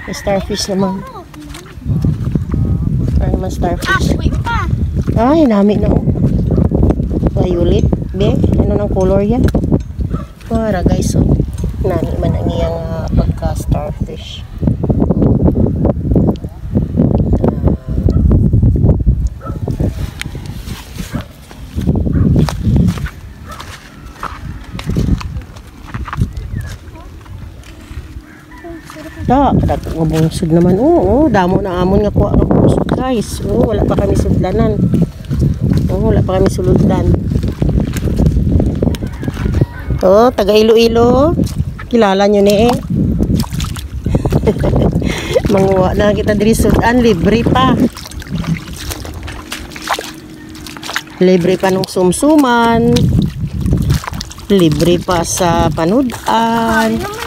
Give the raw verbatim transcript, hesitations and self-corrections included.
May starfish naman. Ano naman starfish? Wait pa. Ay, nami na, oh. Violet. Be, ano nang color yan? Wara, guys, oh. Nami man ang iyang ah, pagka-starfish. Da, dako nga bungsod naman. Oo, oo, damo na amon nga kuha nga bungsod, guys. Oo, wala pa kami sudlanan. Oo, wala pa kami suludlan. Oh, taga Iloilo. Kilala nyo ni eh. Manguha na kita diri sudan, libre pa. Libre pa nung sumsuman. Libre pa sa panudan.